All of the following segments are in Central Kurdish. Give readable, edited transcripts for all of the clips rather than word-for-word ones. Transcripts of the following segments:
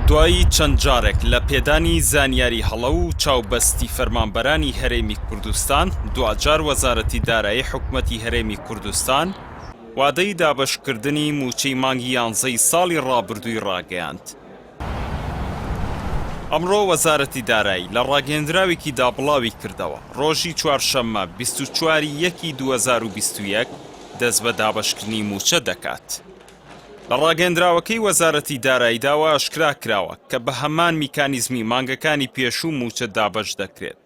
دوای چەند جارێک لە پێدانی زانیاری هەڵە و چاوبەستی فەرمانبەرانی هەرێمی کوردستان، دواجار وەزارەتی دارایی حکومەتی هەرێمی کوردستان وادەی دابەشکردنی مووچەی مانگی یانزەی ساڵی ڕابردووی ڕاگەیاند. ئەمڕۆ وەزارەتی دارایی لە ڕاگەیەندراوێکیدا بڵاویکردەوە، ڕۆژی چوارشەممە 24 ی یەکی 2021 دەست بە دابەشکردنی مووچە دەکات. لە ڕاگەیەندراوەکەی وەزارەتی داراییدا وا ئاشکرا کراوە کە بە هەمان میکانیزمی مانگەکانی پێشوو مووچە دابەش دەکرێت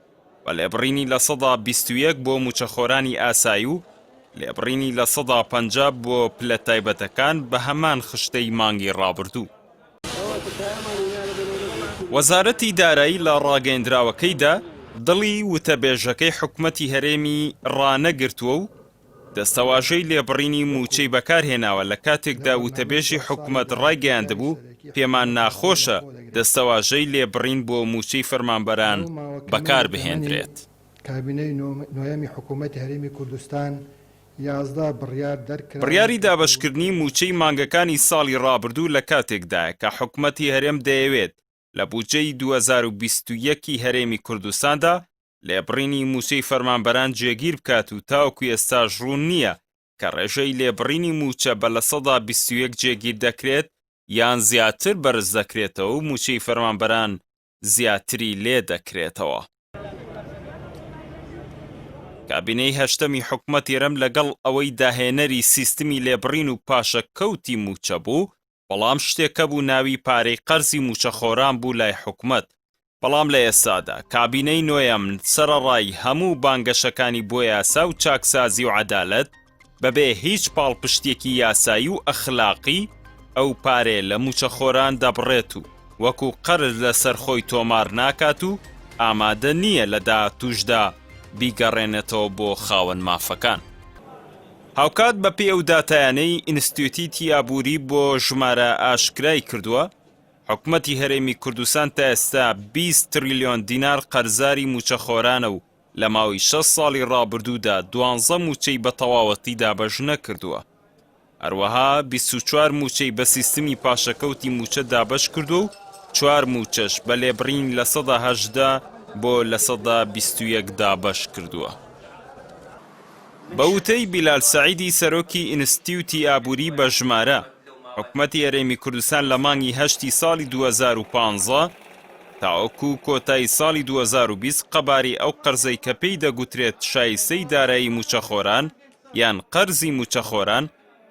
بە لێبڕینی 21% بۆ مووچەخۆرانی ئاسایی و لێبڕینی 50% بۆ پلە تایبەتەکان بە هەمان خشتەی مانگی ڕابردوو. وەزارەتی دارایی لە ڕاگەیەندراوەکەیدا دڵی وتەبێژەکەی حکومەتی هەرێمی ڕانەگرتووە و دەستەواژەی لێبڕینی مووچەی بەکارهێناوە لە کاتێکدا وتەبێژی حکومەت ڕایگەیاندبوو پێمان ناخۆشە دەستەواژەی لێبڕین بۆ مووچەی فەرمانبەران بەکاربهێندرێت. کابینەی نۆیەمی حکوومەتی هەرێمی کوردستان 11 بڕیار دەرکران. بڕیاری دابەشکردنی مووچەی مانگەکانی ساڵی ڕابردوو لە کاتێکدایە کە حکومەتی هەرێم دەیەوێت لە بودجەی 2021 ی هەرێمی کوردستاندا لێبڕینی مووچەی فەرمانبەران جێگیر بکات و تاوەکو ئێستاش ڕوون نییە کە ڕێژەی لێبڕینی مووچە بە 21% جێگیر دەکرێت یان زیاتر بەرز دەکرێتەوە و مووچەی فەرمانبەران زیاتری لێ دەکرێتەوە. کابینەی هەشتەمی حکومەتی هەرێم لەگەڵ ئەوەی داهێنەری سیستمی لێبڕین و پاشەکەوتی مووچە بوو، بەڵام شتێک هەبوو ناوی پارەی قەرزی مووچەخۆران بوو لای حکومەت، بەڵام لە ئێستادا کابینەی نۆیەم سەرەڕای هەموو بانگەشەکانی بۆ یاسا و چاکسازی و عەدالەت، بەبێ هیچ پاڵپشتیەکی یاسایی و ئەخلاقی ئەو پارەیە لە مووچەخۆران دەبڕێت و وەکو قەرز لەسەر خۆی تۆمار ناکات و ئامادە نییە لە داهاتووشدا بیگەڕێنێتەوە بۆ خاوەن مافەکان. هاوکات بەپێی ئەو داتایانەی ئینستیتیوتی ئابووری بۆ ژمارە ئاشکرای کردووە، حکومەتی هەرێمی کوردستان تا ئێستا 20 تریلیۆن دینار قەرزاری مووچەخۆرانە و لە ماوەی شەش ساڵی ڕابردوودا دوانزە مووچەی بە تەواوەتی دابەش نەکردووە. هەروەها 24 مووچەی بە سیستمی پاشەکەوتی مووچە دابەش کردووە و چوار مووچەش بە لێبڕینی 18% بۆ 21% دابەش کردووە. بە وتەی بیلال سەعیدی سەرۆکی ئینستتیوتی ئابووری بە ژمارە، حکومەتی هەرێمی کوردستان لە مانگی هەشتی ساڵی 2015 تاوەکو کۆتایی ساڵی 2020 قەبارەی ئەو قەرزەی کە پێی دەگوترێت شایستەی دارایی مووچەخۆران یان قەرزی مووچەخۆران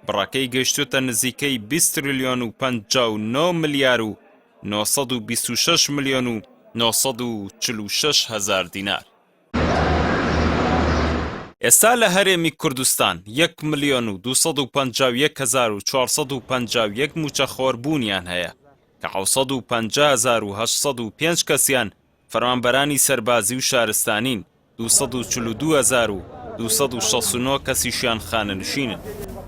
بڕەکەی گەیشتووەتە نزیکەی 20 تریلیۆن و 59 ملیار و 926 ملیۆن و 946 هەزار دینار. ئێستا لە هەرێمی کوردستان یەک ملیۆن و 251 هەزار و 451 مووچەخۆر بوونیان هەیە کە 750 هەزار و 805 کەسیان فەرمانبەرانی سەربازی و شارستانین، 242 هەزار و 269 کەسیشیان خانەنشینن.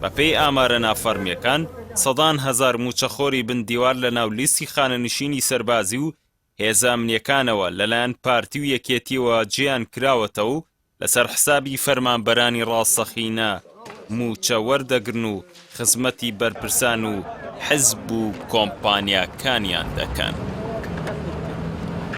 بەپێی ئامارە نافەرمییەکان، سەدان هەزار مووچەخۆری بن دیوار لەناو لیستی خانەنشینی سەربازی و هێزە ئەمنییەکانەوە لەلایەن پارتی و یەکێتییەوە جێیان کراوەتەوە و لەسەر حسابی فەرمانبەرانی ڕاستەقینە مووچە وەردەگرن و خزمەتی بەرپرسان و حزب و کۆمپانیاکانیان دەکەن.